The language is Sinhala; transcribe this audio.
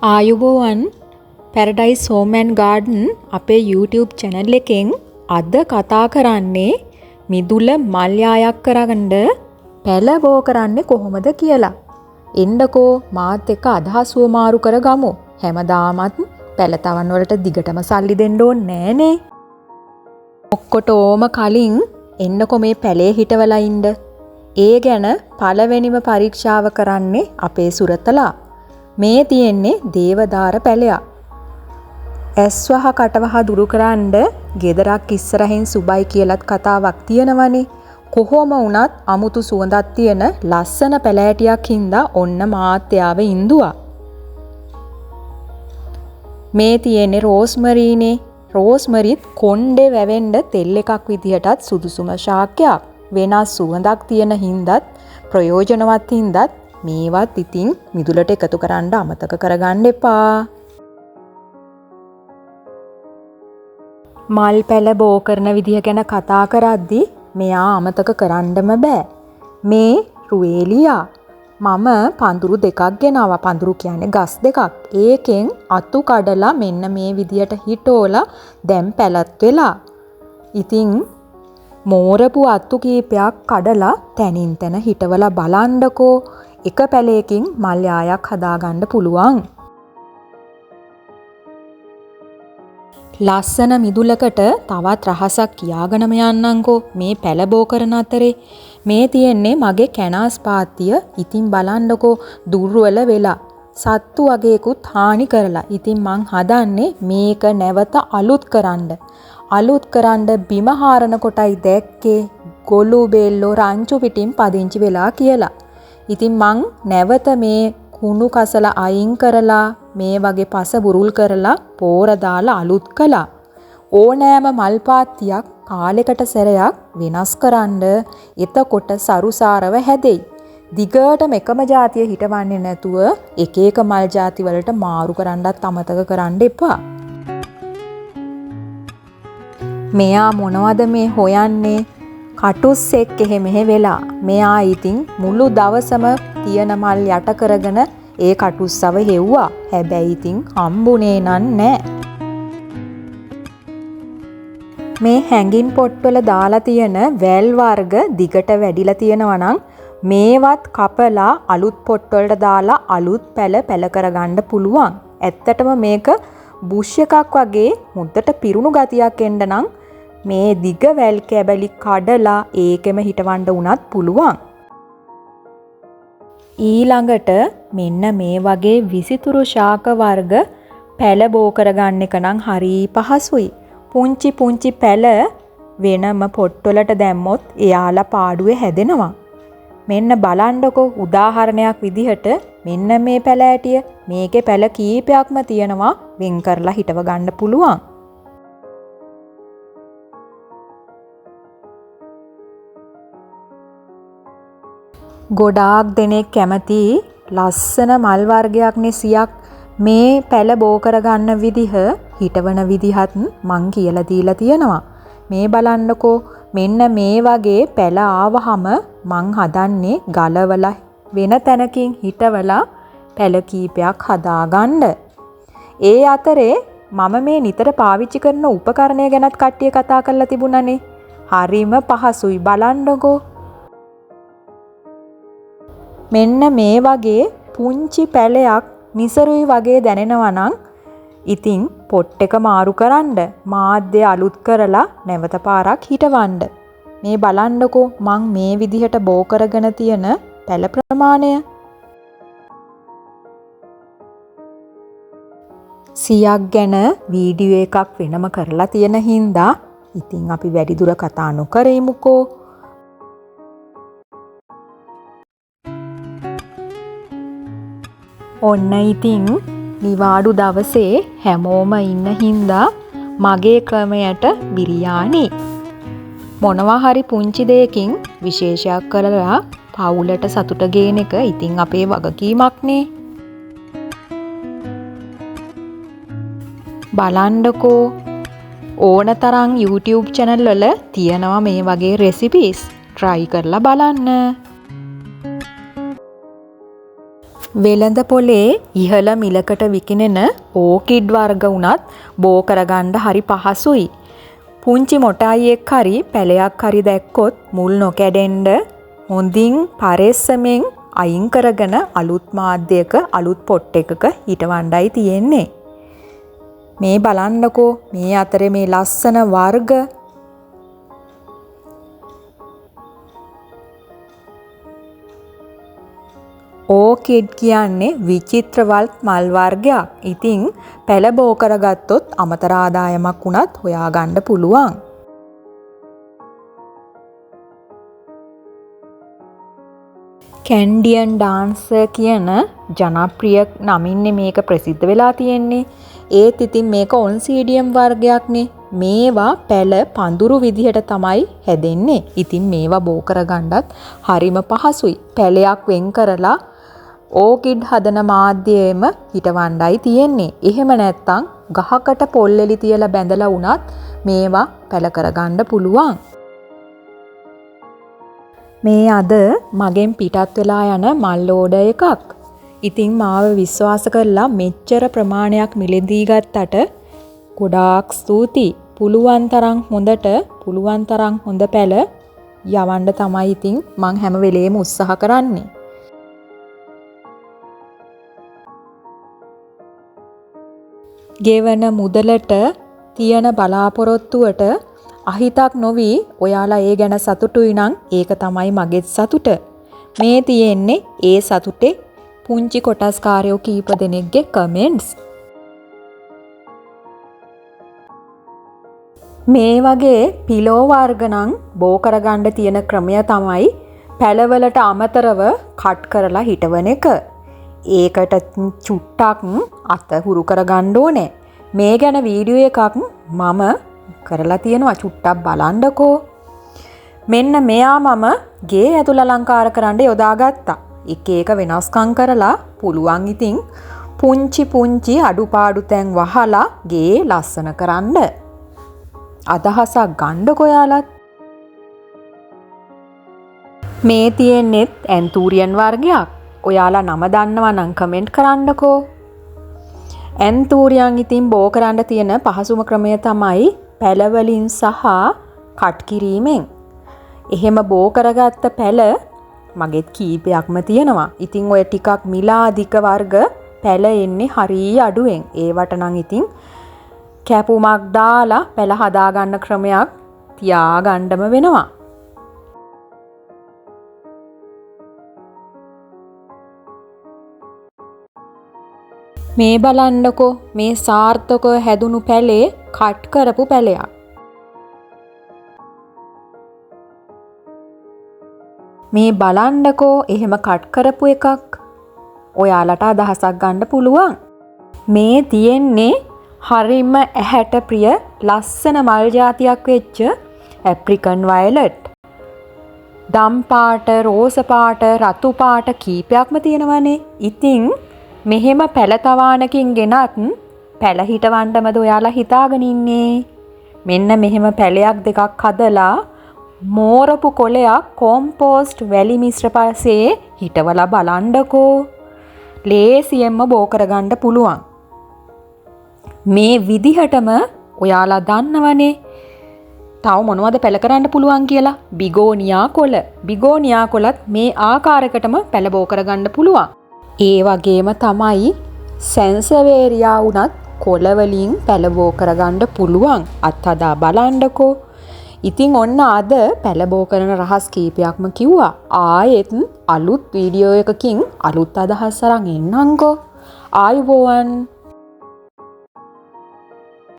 ආයුබෝවන් පැරඩයිස් හෝම් ඇන්ඩ් ගාඩන් අපේ YouTube channel එකෙන් අද කතා කරන්නේ මිදුල මල් යායක් කරගන්න පැල බෝ කරන්නේ කොහොමද කියලා. එන්නකෝ මාත් එක්ක අදහස් හුවමාරු කරගමු. හැමදාමත් පැල තවන් වලට දිගටම සල්ලි දෙන්න ඕනේ නෑනේ. ඔක්කොටෝම කලින් එන්නකෝ මේ පැලේ හිටවලා ඉන්න. ඒ ගැන පළවෙනිම පරීක්ෂාව කරන්නේ අපේ සුරතලා. මේ තියෙන්නේ දේවදාර පැලයක්. ඇස්වහ කටවහ දුරු කරන්න ගෙදරක් ඉස්සරහින් සුබයි කියලත් කතාවක් තියෙනවනේ. කොහොම වුණත් අමුතු සුවඳක් තියෙන ලස්සන පැලෑටියක් හින්දා ඔන්න මාත් එයාව ඉන්දුවා. මේ තියෙන්නේ රෝස්මරීනේ. රෝස්මරිත් කොණ්ඩේ වැවෙන්න තෙල් එකක් විදිහටත් සුදුසුම ශාකයක්. වෙනස් සුවඳක් තියෙන හින්දාත් ප්‍රයෝජනවත් හින්දාත් මේවත් ඉතින් මිදුලට එකතු කරන්න අමතක කරගන්න එපා. මල් පැල බෝ කරන විදිහ ගැන කතා කරද්දි මෙයා අමතක කරන්නම බෑ. මේ රුවේලියා. මම පඳුරු දෙකක් ගෙනාවා. පඳුරු කියන්නේ ගස් දෙකක්. ඒකෙන් අතු කඩලා මෙන්න මේ විදියට හිටෝලා දැන් පැලත් වෙලා. ඉතින් මෝරපු අතු කීපයක් කඩලා තැනින් තැන හිටවලා බලන්නකෝ. එක පැලයකින් මල් යායක් හදාගන්න පුළුවන්. ලස්සන මිදුලකට තවත් රහසක් කියාගෙනම යන්නම්කෝ මේ පැල බෝ කරන අතරේ. මේ තියෙන්නේ මගේ කැනාස් පාත්තිය. ඉතින් බලන්නකෝ දුර්වල වෙලා සත්තු වගේකුත් හානි කරලා. ඉතින් මං හදන්නේ මේක නැවත අලුත් කරන්න. අලුත් කරන්න බිම හාරන කොටයි දැක්කේ ගොළු බෙල්ලෝ රංචු පිටින් පදිංචි වෙලා කියලා. ඉතින් මං නැවත මේ කුණු කසල අයින් කරලා මේ වගේ පස බුරුල් කරලා පෝර දාලා අලුත් කළා. ඕනෑම මල් පාත්තියක් කාලෙකට සැරයක් වෙනස් කරන්න. එතකොට සරුසාරව හැදෙයි. දිගටම එකම ජාතිය හිටවන්නේ නැතුව එක එක මල් ජාති වලට මාරු කරන්නත් අමතක කරන්න එපා. මෙයා මොනවද මේ හොයන්නේ? කටුස්සෙක් එහෙ මෙහෙ වෙලා. මෙයා ඉතින් මුළු දවසම තියෙන මල් යට කරගෙන ඒ කටුස්සව හෙව්වා. හැබැයි ඉතින් හම්බුනේ නන් නෑ. මේ හැඟින් පොට්වල දාලා තියෙන වැල් වර්ග දිගට වැඩිලා තියෙනවා නම් මේවත් කපලා අලුත් පොට්වලට දාලා අලුත් පැල පැල කරගන්න පුළුවන්. ඇත්තටම මේක බුෂ් එකක් වගේ හොඳට පිරුණු ගතියක් එන්න නම් මේ දිග වැල් කැබලි කඩලා ඒකෙම හිටවන්න වුණත් පුළුවන්. ඊළඟට මෙන්න මේ වගේ විසිතුරු ශාක වර්ග පැල බෝ කරගන්න එක නම් හරි පහසුයි. පුංචි පුංචි පැල වෙනම පොට්වලට දැම්මොත් එයාලා පාඩුවේ හැදෙනවා. මෙන්න බලන්නකෝ උදාහරණයක් විදිහට මෙන්න මේ පැලෑටිය. මේකේ පැල කීපයක්ම තියෙනවා වෙන් කරලා හිටව ගන්න පුළුවන්. ගොඩාක් දෙනෙක් කැමති ලස්සන මල් වර්ගයක් නේ සියක්. මේ පැල බෝ කරගන්න විදිහ හිටවන විදිහත් මං කියලා දීලා තියෙනවා. මේ බලන්නකෝ මෙන්න මේ වගේ පැල ආවහම මං හදන්නේ ගලවලා වෙන තැනකින් හිටවලා පැල කීපයක් හදාගන්න. ඒ අතරේ මම මේ නිතර පාවිච්චි කරන උපකරණය ගැනත් කට්ටිය කතා කරලා තිබුණානේ. හරිම පහසුයි බලන්නකෝ. මෙන්න මේ වගේ පුංචි පැලයක් නිසරුයි වගේ දැනෙනවා නම් ඉතින් පොට් එක මාරු කරන්න, මාධ්‍ය අලුත් කරලා නැවත පාරක් හිටවන්න. මේ බලන්නකෝ මං මේ විදිහට බෝ කරගෙන තියෙන පැල ප්‍රමාණය. සියක් ගැන වීඩියෝ එකක් වෙනම කරලා තියෙන හින්දා ඉතින් අපි වැඩි දුර කතා නොකර ඉමුකෝ. ඔන්න ඉතින් නිවාඩු දවසේ හැමෝම ඉන්න හින්දා මගේ ක්‍රමයට බිරියානි. මොනවා හරි පුංචි දෙයකින් විශේෂයක් කරලා පවුලට සතුට ගේන එක ඉතින් අපේ වගකීමක්නේ. බලන්නකෝ ඕන තරම් YouTube channel වල තියෙනවා මේ වගේ රෙසිපීස්. try කරලා බලන්න. වෙළඳ පොලේ ඉහළ මිලකට විකිණෙන ඕකිඩ් වර්ග වුණත් බෝ කරගන්න හරි පහසුයි. පුංචි මොටායියෙක් හරි පැලයක් හරි දැක්කොත් මුල් නොකැඩෙන්න හොඳින් පරෙස්සමෙන් අයින් කරගෙන අලුත් මාධ්‍යයක අලුත් පොට් එකක හිටවන්නයි තියෙන්නේ. මේ බලන්නකෝ මේ අතරේ මේ ලස්සන වර්ග. ඕකිඩ් කියන්නේ විචිත්‍රවත් මල් වර්ගයක්. ඉතින් පැල බෝ කරගත්තොත් අමතර ආදායමක් වුණත් හොයාගන්න පුළුවන්. කැන්ඩියන් ඩාන්සර් කියන ජනප්‍රිය නමින්නේ මේක ප්‍රසිද්ධ වෙලා තියෙන්නේ. ඒත් ඉතින් මේක ඔන්සීඩියම් වර්ගයක්නේ. මේවා පැල පඳුරු විදිහට තමයි හැදෙන්නේ. ඉතින් මේවා බෝ කරගන්නත් හරිම පහසුයි. පැලයක් වෙන් කරලා ඕකිඩ් හදන මාධ්‍යයේම හිටවන්නයි තියෙන්නේ. එහෙම නැත්තම් ගහකට පොල් එලි තියලා බැඳලා වුණත් මේවා පැල කරගන්න පුළුවන්. මේ අද මගෙන් පිටත් වෙලා යන මල් ඕඩර් එකක්. ඉතින් මාව විශ්වාස කරලා මෙච්චර ප්‍රමාණයක් මිලදී ගත්තට ගොඩාක් ස්තුතියි. පුළුවන් තරම් හොඳට පුළුවන් තරම් හොඳ පැල යවන්න තමයි ඉතින් මං හැම වෙලේම උත්සාහ කරන්නේ. ගෙවන මුදලට තියෙන බලාපොරොත්තුවට අහිතක් නොවී ඔයාලා ඒ ගැන සතුටුයි නම් ඒක තමයි මගේත් සතුට. මේ තියෙන්නේ ඒ සතුටේ පුංචි කොටස්කාරයෝ කීප දෙනෙක්ගේ කමෙන්ට්ස්. මේ වගේ පිලෝ වර්ග නම් බෝ කරගන්න තියෙන ක්‍රමය තමයි පැලවලට අමතරව කට් කරලා හිටවන එක. ඒකට චුට්ටක් අත හුරු කරගන්න ඕනේ. මේ ගැන වීඩියෝ එකක් මම කරලා තියෙනවා, චුට්ටක් බලන්නකෝ. මෙන්න මෙයා මම ගේ ඇතුළ අලංකාර කරන්න යොදාගත්තා. එක එක වෙනස්කම් කරලා පුළුවන් ඉතින් පුංචි පුංචි අඩුපාඩු තැන් වහලා ගේ ලස්සන කරන්න. අදහසක් ගන්නකෝ ඔයාලත්. මේ තියෙන්නේත් ඇන්තූරියන් වර්ගයක්. ඔයාලා නම දන්නවා නම් කමෙන්ට් කරන්නකෝ. ඇන්තූරියන් ඉතින් බෝ කරන්න තියෙන පහසුම ක්‍රමය තමයි පැලවලින් සහ කට් කිරීමෙන්. එහෙම බෝ කරගත්ත පැල මගෙත් කීපයක්ම තියෙනවා. ඉතින් ඔය ටිකක් මිලා අධික වර්ග පැල එන්නේ හරි අඩුවෙන්. ඒවට නම් ඉතින් කැපුමක් දාලා පැල හදාගන්න ක්‍රමයක් තියාගන්නම වෙනවා. මේ බලන්නකෝ මේ සාර්ථකව හැදුණු පැලේ කට් කරපු පැලයක්. මේ බලන්නකෝ එහෙම කට් කරපු එකක්. ඔයාලට අදහසක් ගන්න පුළුවන්. මේ තියෙන්නේ හරිම ඇහැට ප්‍රිය ලස්සන මල් ජාතියක් වෙච්ච ඇෆ්‍රිකන් වයලට්. දම් පාට, රෝස පාට, රතු පාට කීපයක්ම තියෙනවනේ. ඉතින් මෙහෙම පැල තවානකින් ගෙනත් පැල හිටවන්නමද ඔයාලා හිතාගෙන ඉන්නේ? මෙන්න මෙහෙම පැලයක් දෙකක් හදලා මෝරපු කොළයක් කොම්පෝස්ට් වැලි මිශ්‍ර පස්සේ හිටවලා බලන්නකෝ. ලේසියෙන්ම බෝ කරගන්න පුළුවන්. මේ විදිහටම ඔයාලා දන්නවනේ තව මොනවද පැල කරන්න පුළුවන් කියලා. බිගෝනියා කොළ. බිගෝනියා කොළත් මේ ආකාරයකටම පැල බෝ කරගන්න පුළුවන්. ඒ වගේම තමයි සැන්සවේරියා වුණත් කොළ වලින් පැල බෝ කරගන්න පුළුවන්. අත්හදා බලන්නකෝ. ඉතින් ඔන්න අද පැල බෝ කරන රහස් කීපයක්ම කිව්වා. ආයෙත් අලුත් වීඩියෝ එකකින් අලුත් අදහස් අරන් එන්නම්කෝ. ආයුබෝවන්.